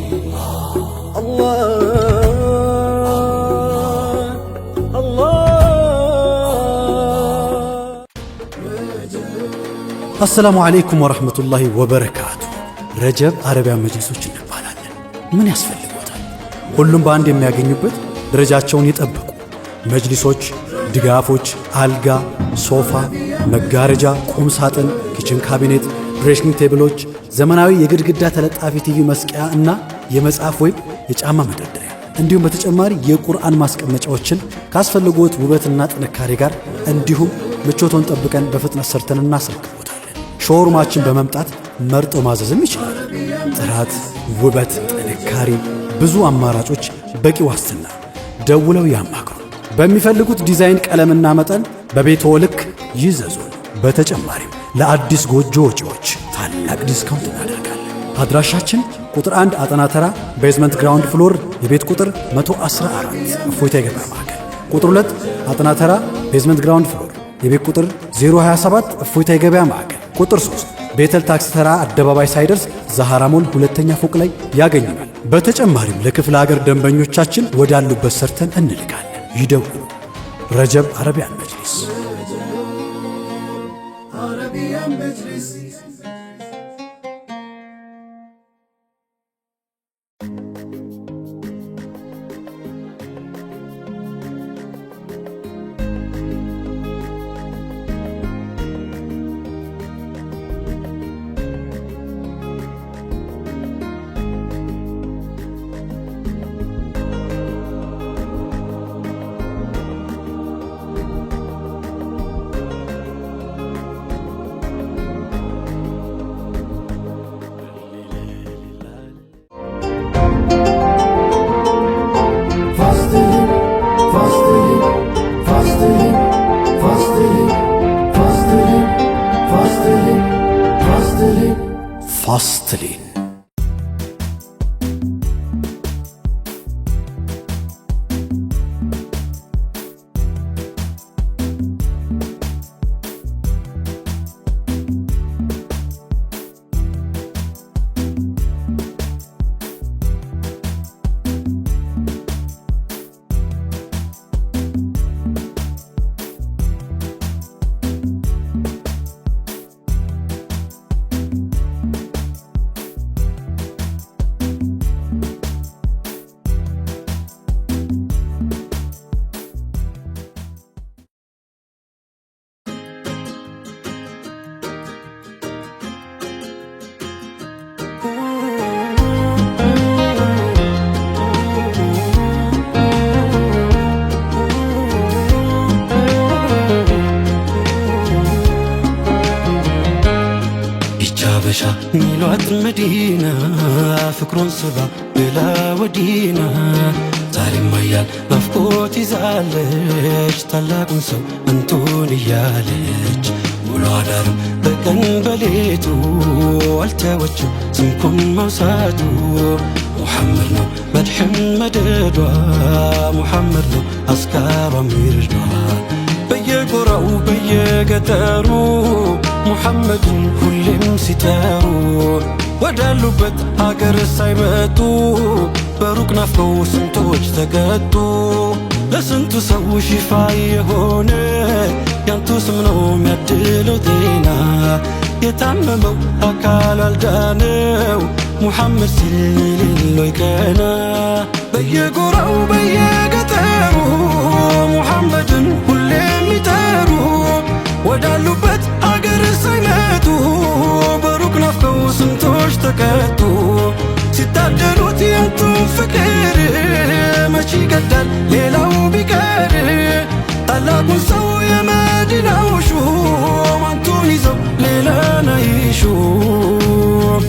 الله الله. አሰላሙ አለይኩም ወረሕመቱላሂ ወበረካቱ። ረጀብ አረቢያን መጅሊሶች እንባላለን። ምን ያስፈልጎታል? ሁሉም በአንድ የሚያገኙበት ደረጃቸውን የጠበቁ መጅሊሶች፣ ድጋፎች፣ አልጋ፣ ሶፋ፣ መጋረጃ፣ ቁም ሳጥን፣ kitchen cabinet፣ dressing table ኦች፣ ዘመናዊ የግድግዳ ተለጣፊ ቲቪ መስቂያ እና የመጽሐፍ ወይም የጫማ መደርደሪያ እንዲሁም በተጨማሪ የቁርአን ማስቀመጫዎችን ካስፈልጎት ውበትና ጥንካሬ ጋር እንዲሁም ምቾቶን ጠብቀን በፍጥነት ሰርተን እናስረክቦታለን። Showroom ኣችን በመምጣት መርጦ ማዘዝም ይችላል። ጥራት፣ ውበት፣ ጥንካሬ፣ ብዙ አማራጮች፣ በቂ ዋስትና። ደውለው ያማክሩ። በሚፈልጉት ዲዛይን፣ ቀለምና መጠን በቤትዎ ልክ ይዘዙን። በተጨማሪም ለአዲስ ጎጆ ወጪዎች ታላቅ discount እናደርጋለን። አድራሻችን ቁጥር 1 አጠና ተራ basement ground floor የቤት ቁጥር 114 እፎይታ የገበያ ማዕከል፣ ቁጥር 2 አጠና ተራ basement ground floor የቤት ቁጥር 027 እፎይታ የገበያ ማዕከል፣ ቁጥር 3 ቤተል ታክሲ ተራ አደባባይ ሳይደርስ ዛሃራ ሞል ሁለተኛ ፎቅ ላይ ያገኙናል። በተጨማሪም ለክፍለ ሀገር ደንበኞቻችን ወዳሉበት ሰርተን እንልካለን። ይደውሉ። ረጀብ አረቢያን መጅሊስ። Arabian Meclis. Fastlane, Fastlane, Fastlane, Fastlane, Fastlane, Fastlane, Fastlane. ፋስትሊን። ይቻ በሻ ሚሏት መዲና ፍቅሩን ስባ ብላ ወዲና ዛሬም አያል ናፍቆት ይዛለች ታላቁን ሰው እንቱን እያለች ውሎ አዳርም በቀን በሌቱ አልተወችም ስምኩን መውሳቱ። ሙሐመድ ነው መድሕም መደዷ፣ ሙሐመድ ነው አስካሯ ሚርዷ። በየጎራው በየገጠሩ ሙሐመድን ሁሌም ሲጠሩ ወዳሉበት ሀገር ሳይመጡ በሩቅ ናፍቀው ስንቶች ተቀጡ። ለስንቱ ሰው ሽፋ የሆነ ያንቱ ስም ነው የሚያድለው ጤና። የታመመው አካል አልዳነው ሙሐመድ ሲል ሌሎይ ቀና። በየጎራው በየገጠሩ ሙሐመድን ሁሌም የሚጠሩ ወዳሉበት አገር ሳይመጡ በሩቅ ናፍቀው ስንቶች ተቀጡ። ሲታደሉት ያንቱን ፍቅር መች ይገዳል ሌላው ቢቀር። ታላቁን ሰው የመዲናው ሹም አንቱን ይዘው ሌላን አይሹም።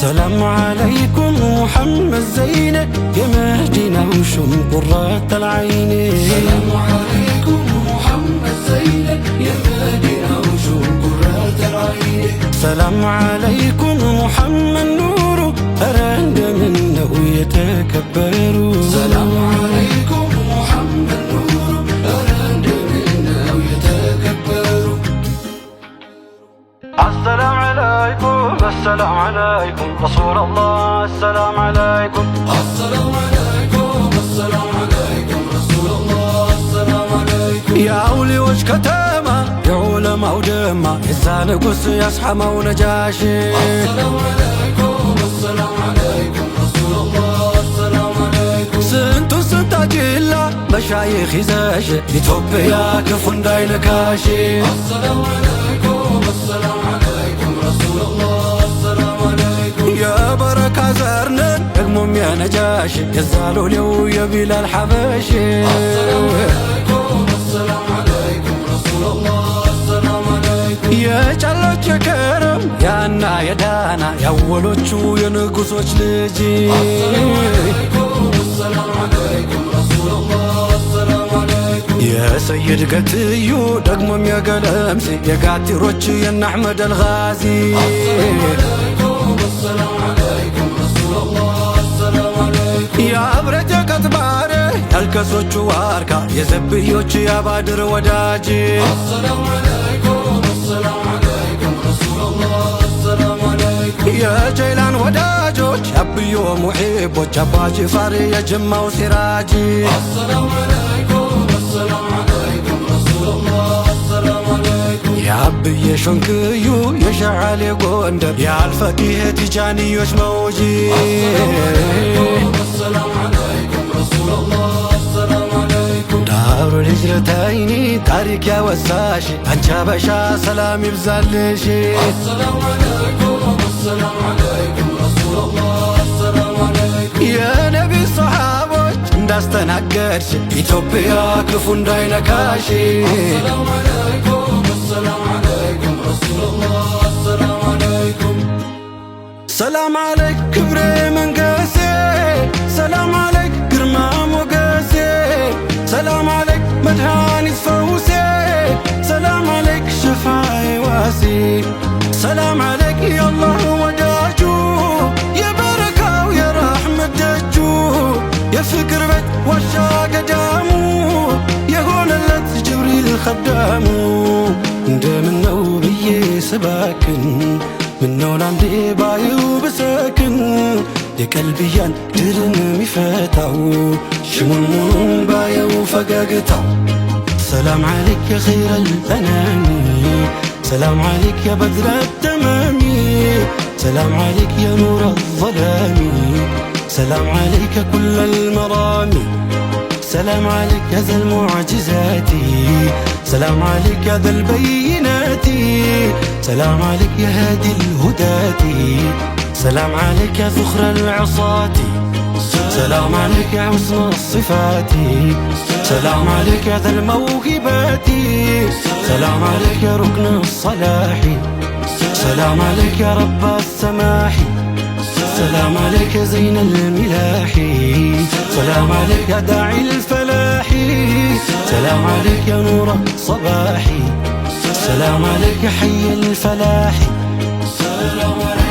ሰላም ዓለይኩም ሙሐመድ ዘይነ የመዲናው ሹም ቁረተ ልዓይን። ሰላም ዓለይኩም ሙሐመድ ዘይነ የመዲናው ሹም ቁረተ ልዓይን። ሰላም ዓለይኩም ሙሐመድ ኑሩ ኧረ እንደምን ነው የተከበሩ። ሰላም ዓለይኩም ሙሐመድ ኑሩ ኧረ እንደምን ነው የተከበሩ። السلام عليكم السلام عليكم رسول الله السلام عليكم السلام عليكم السلام عليكم رسول الله السلام عليكم የአውሊዎች ከተማ የዑለማው ደማ የዛ ንጉሥ ያስሐመው ነጃሺ السلام عليكم السلام عليكم رسول الله السلام عليكم ስንቱን ስንታጅላ መሻይኽ ይዘሽ ኢትዮጵያ ክፉ እንዳይነካሽ። السلام عليكم السلام عليكم رسول الله السلام عليكم የበረካ ዘርነን ደግሞም የነጃሽ የዛ ሎሌው የቢላል ሐበሽ። السلام عليكم السلام عليكم رسول الله السلام عليكم የጫሎች የከረም ያና የዳና ያወሎቹ የንጉሶች ልጅ። السلام عليكم السلام عليكم رسول الله السلام عليكم የሰይድ ገትዩ ደግሞም የገለምሴ የጋቲሮች የነ አሕመድ አልጋዚ። السلام عليكم السلام عليكم رسول الله السلام عليكم የአብረት የቀጥባር ያልከሶቹ ዋርካ የዘብዮች የአባድር ወዳጅ። السلام عليكم السلام عليكم رسول الله السلام عليكم የጀይላን ወዳጆች የአብዮ ሙሒቦች አባ ጅፋር የጅማው ሲራጅ። السلام عليكم السلام عليكم رسول الله السلام عليكم የአብዬ ሾንክዩ የሸዓሌ ጎንደር የአልፈቂህ ቲጃኒዮች መውጂ። السلام عليكم السلام عليكم رسول الله السلام عليكم ዳሩ ልጅረተይኒ ታሪክ ያወሳሽ አንቺ አበሻ ሰላም ይብዛልሽ። السلام عليكم السلام عليكم رسول الله السلام عليكم የነቢ ሰሓቦች እንዳስተናገድሽ ኢትዮጵያ ክፉ እንዳይነካሽ። السلام عليكم السلام عليكم رسول الله السلام عليكم ሰላም አለይክ ክብሬ መንገሴ፣ ሰላም አለይክ ግርማ ሞገሴ፣ ሰላም አለይክ መድኃኒት ፈውሴ፣ ሰላም አለይክ ሽፋይ ዋሲ፣ ሰላም አለይክ የአላህ ወዳጁ የበረካው የራሕመት ደጁ የፍቅር ቤት ዋሻ ገዳሙ የሆነለት ጅብሪል ኸዳሙ። እንደምነው ብዬ ስባክን ምነው ላንዴ ባየው ብሰክን የቀልብያን ድርን የሚፈታው ሽሙንሙኑን ባየው ፈገግታው። ሰላም ዓለይክ يا خير الأنام، سلام عليك يا بدر التمام، سلام عليك يا نور الظلام، سلام عليك كل المرام، سلام عليك يا ذا المعجزات، سلام عليك يا ذا البينات، سلام عليك يا هادي الهداة، سلام عليك يا ذخر العصاة، سلام عليك يا حسن الصفات، سلام عليك يا ذا الموهبات، سلام عليك يا ركن الصلاح، سلام عليك يا رب السماح، سلام عليك يا زين الملاح، سلام عليك يا داعي الفلاح، سلام عليك يا نور الصباح، سلام عليك يا حي الفلاح. سلام عليك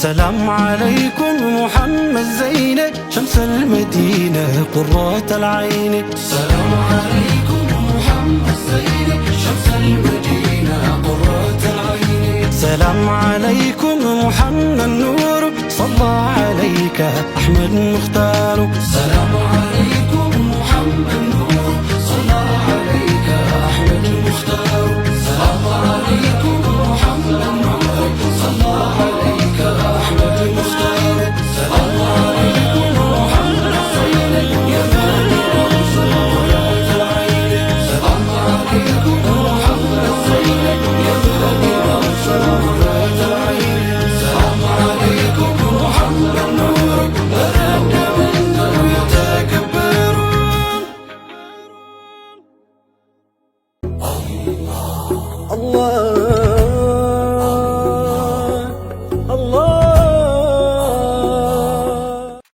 سلام عليكم محمد زين شمس المدينة قرة العين. سلام عليكم محمد زين شمس المدينة قرة العين. سلام عليكم محمد نور صلى عليك أحمد مختار. سلام عليكم محمد نور صلى عليك أحمد المختار. سلام عليكم محمد نور صلى عليك أحمد المختار. سلام عليكم محمد زين يا مدينة قرة العين. سلام عليكم محمد زين يا مدينة قرة العين. سلام عليكم محمد نور أنا منه يتكبرون. الله.